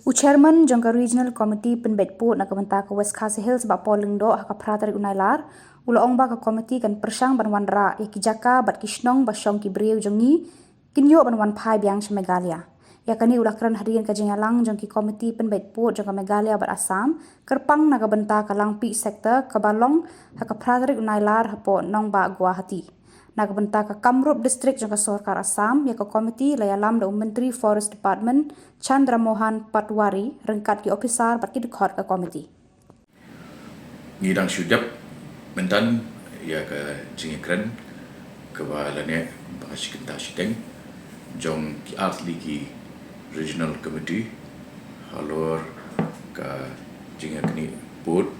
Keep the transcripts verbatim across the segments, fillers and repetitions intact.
U Chairman jong ka Regional Committee Pynbeit Pud na ka bynta ka West Khasi Hills, Bah Paul Lyngdoh, ha ka phra tarik u Nailar, u la ong ba ka committee kan pyrshang ban wanrah ïa ki jaka bad ki shnong ba shong ki briew jong ngi kin ïoh ban wan phai biang sha Meghalaya. Ïa kane u la kren hadien ka jingïalang jong ki committee pynbeit pud jong ka Meghalaya bad Assam, kyrpang na ka bynta ka Langpih sector kaba long ha ka phra tarik u Nailar hapoh Nongbah Guwahati. Na ka bynta ka Kamrup District jong ka sorkar Assam, ïa ka committee la ïalam da u Myntri Forest Department Chandra Mohan Patwari ryngkat ki ophisar bad ki dkhot ka committee. Ngi dang shu dep mynta ïa ka jingïakren kaba la neh ba ka shi kynta shiteng jong ki artylli ki regional committee halor ka jingïaknieh pud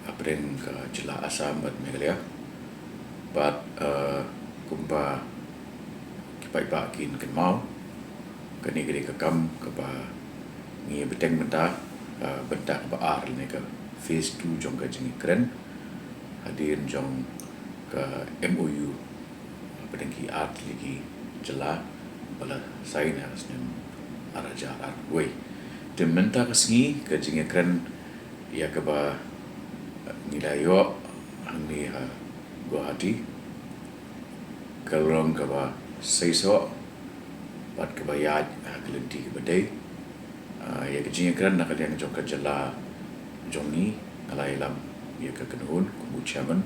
hapdeng ka jylla Assam bad Meghalaya. Bad kumba ki paidbah kin kynmaw, kane ka dei ka kam kaba ngi bteng mynta, bynta kaba ar lane ka phase two jong ka jingïakren hadien jong ka MOU hapdeng ki artylli ki jylla ba la sign ha ka snem ar hajar arphew wei. Te mynta ka sngi ka jingïakren ïa kaba ngi la ïoh hangne ha Guwahati ka long kaba seisoh bad kaba ïaid ha ka lynti kaba dei. Ïa ka jingïakren na ka liang jong ka jylla jong ngi, nga la ïalam ïa ka kynhun kum u chairman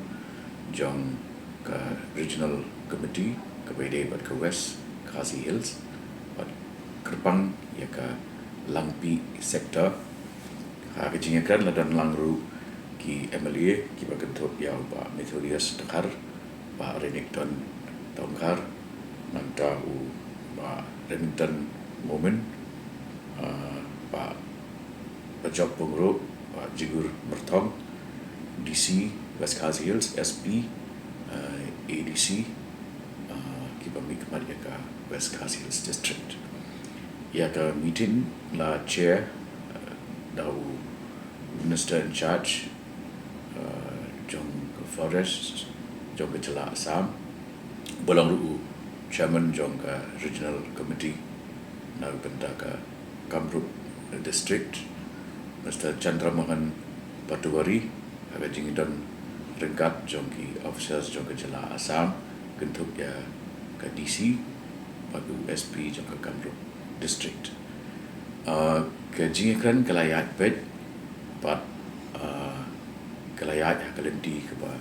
jong ka regional committee kaba ïadei bad ka West Khasi Hills bad kyrpang ïa ka Langpih sector. Ha ka jingïakren la don lang ruh ki MLA kiba kynthup ïa u Bah Methodius Dkhar, Bah Renikton Tongkhar, nangta u Bah Remington Momin, Bah Job Pyngrope, Bah Jigur Myrthong, DC West Khasi Hills, SP, ADC, kiba mihkhmat ïa ka West Khasi Hills District. Ïa ka meeting la chair da u Minister in charge jong ka Forest jong ka jylla Assam, ba long ruh u chairman jong ka Regional Committee na ka bynta ka Kamrup District, Mister Chandra Mohan Patwari, ha ka jingdon ryngkat jong ki officers jong ka jylla Assam, kynthup ïa ka DC bad u SP jong ka Kamrup District. Ka jingïakren ka la ïaid beit bad ka la ïaid ha ka lynti kaba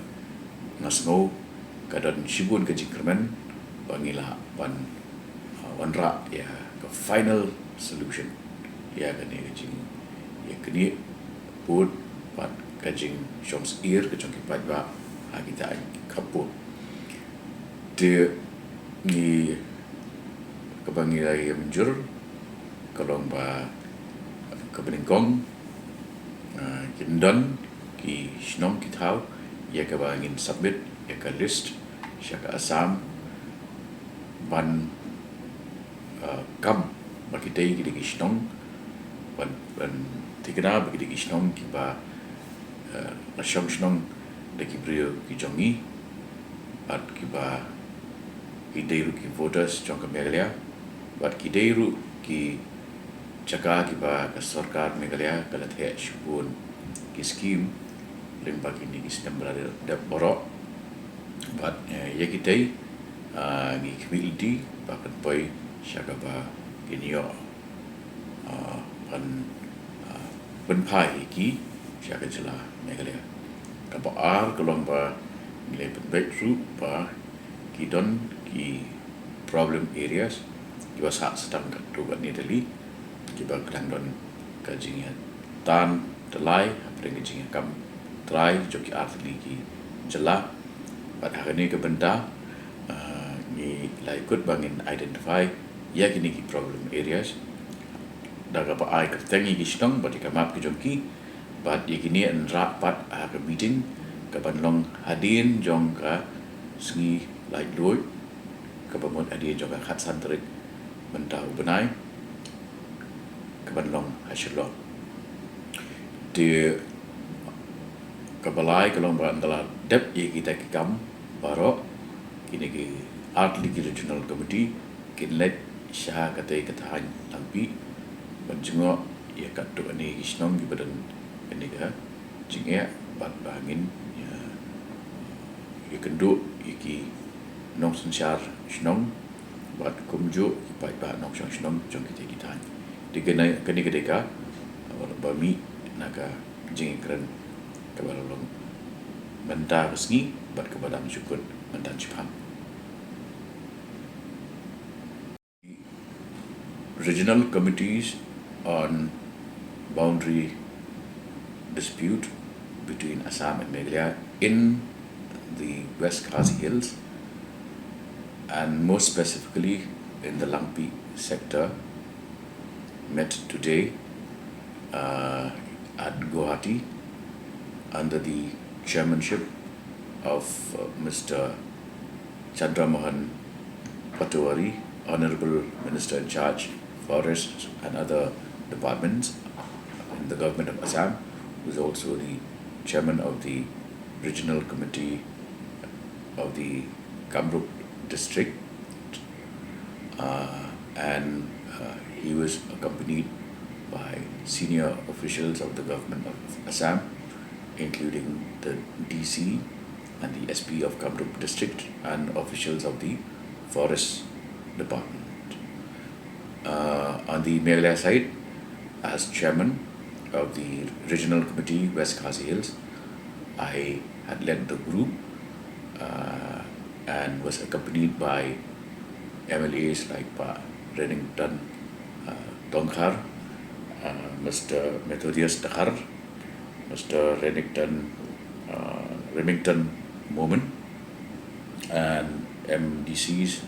nga sngew ka don shibun ka jingkyrmen ba ngi lah ban wanrah ïa ka final solution ïa kane ka jingïaknieh pud bad ka jingshong syier ka jong ki paidbah ha kita ki khappud. Te ngi kaba ngi la ïa mynjur ka long ba kaba nyngkong kin don ki shnong ki thaw ïa kaba ngin submit ïa ka list sha ka Assam ban kam ba ki dei ki dei ki shnong ban ban thikna ba ki dei ki shnong kiba la shong shnong da ki briew ki jong ngi bad kiba ki dei ruh ki voters jong ka Meghalaya bad ki dei ruh ki jaka kiba ka sorkar Meghalaya ka la theh shibun ki skim lyngba kine ki snem ba la dep baroh. Bad ïa kitei ngi khmih lynti ba kan poi sha kaba kin ïoh ban pynphai ïa ki sha ka jylla Meghalaya. Kaba ar ka long ba ngi la pynbeit ruh ba ki don ki problem areas kiba sah sdang katto katne tylli kiba ka dang don ka jingïatan tyllai hapdeng ka jingïakam trai jong ki artylli ki jylla. Bad ha kane ka bynta ngi la ïakut ba ngin identify ïa kine ki problem areas da kaba ai kyrteng ïa ki shnong bad ïa ka map ki jong ki. Bad ïa kine yn rah pat ha ka meeting kaban long hadien jong ka sngi laitluid kaba mut hadien jong ka khatsan tarik mynta u bnai kaban long ha Shillong. Te kaba lai ka long ba ynda la dep ïa kita ki kam baroh kine ki artylli ki regional committee kin leit sha katei ka thaiñ Langpih, ban jngoh ïa katto katne ki shnong kiba don kane ka jingeh, bad ba ngin ïa, ïa kynduh ïa ki nongsynshar shnong bad kumjuh ki paidbah nongshong shnong jong kitei ki thaiñ. Te kane, kane ka dei ka, uh, ba mih na ka jingïakren kaba la long mynta ka sngi bad kaba dang shu kut mynta shipang. Regional Committees on Boundary Dispute between Assam and Meghalaya in the West Khasi Hills, and more specifically in the Langpih sector, met today, uh, at Guwahati under the chairmanship of, uh, Mister Chandra Mohan Patowary, Honorable Minister in Charge, Forests and other departments in the government of Assam, who is also the chairman of the regional committee of the Kamrup district, uh, and, uh, he was accompanied by senior officials of the government of Assam, including the D C and the S P of Kamrup district and officials of the forest department. Uh, on the Meghalaya side, as chairman of the regional committee West Khasi Hills, I had led the group, uh, and was accompanied by M L As like Pa Reddington, uh, Tongkhar, uh, Mister Methodius Dkhar, Mister Reddington, uh, Remington Momin, and M D Cs,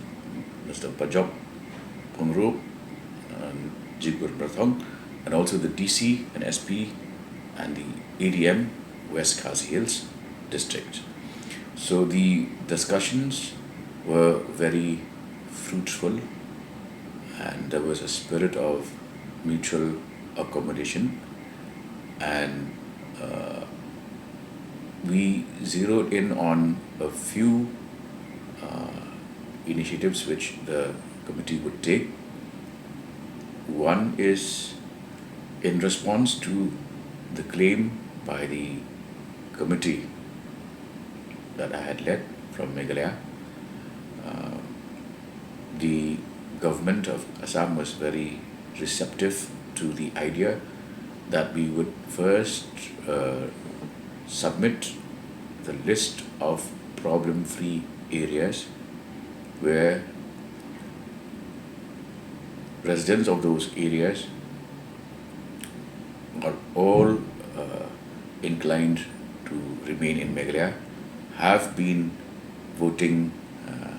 Mister Pajok Pungrup and Jigur Mrathong, and also the D C and S P and the A D M West Khasi Hills District. So the discussions were very fruitful, and there was a spirit of mutual accommodation, and, uh, we zeroed in on a few, uh, initiatives which the committee would take. One is in response to the claim by the committee that I had led from Meghalaya. Uh, the government of Assam was very receptive to the idea that we would first, uh, submit the list of problem-free areas where residents of those areas are all, uh, inclined to remain in Meghalaya, have been voting, uh,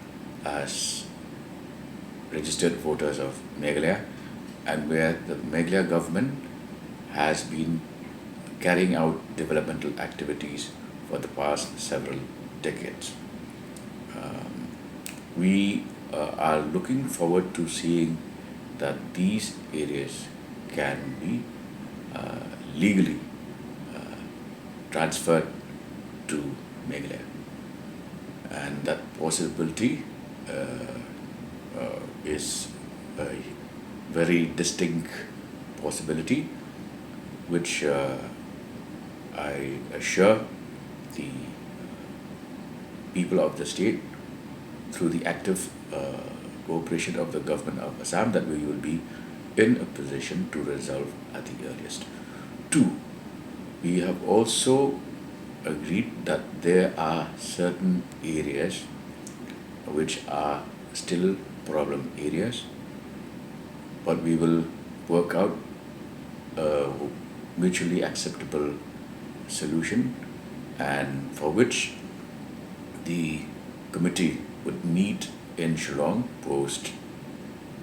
as registered voters of Meghalaya, and where the Meghalaya government has been carrying out developmental activities for the past several decades. Um, we, uh, are looking forward to seeing that these areas can be, uh, legally, uh, transferred to Meghalaya. And that possibility, uh, uh, is a very distinct possibility, which, uh, I assure the people of the state, through the active, uh, cooperation of the government of Assam, that we will be in a position to resolve at the earliest. Two, we have also agreed that there are certain areas which are still problem areas, but we will work out a mutually acceptable solution, and for which the committee would meet in Shillong post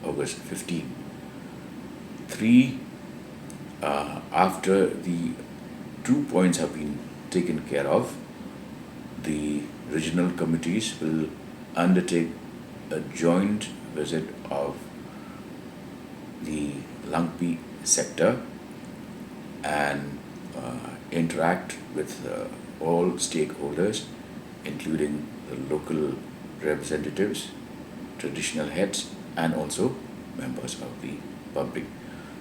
August fifteen. Three, uh, after the two points have been taken care of, the regional committees will undertake a joint visit of the Langpih sector and, uh, interact with, uh, all stakeholders, including the local representatives, traditional heads, and also members of the public.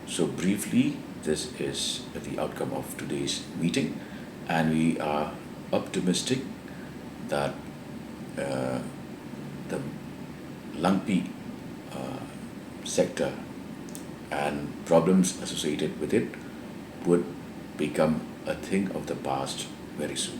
So briefly, this is the outcome of today's meeting, and we are optimistic that uh, the Langpih uh, sector and problems associated with it would become a thing of the past very soon.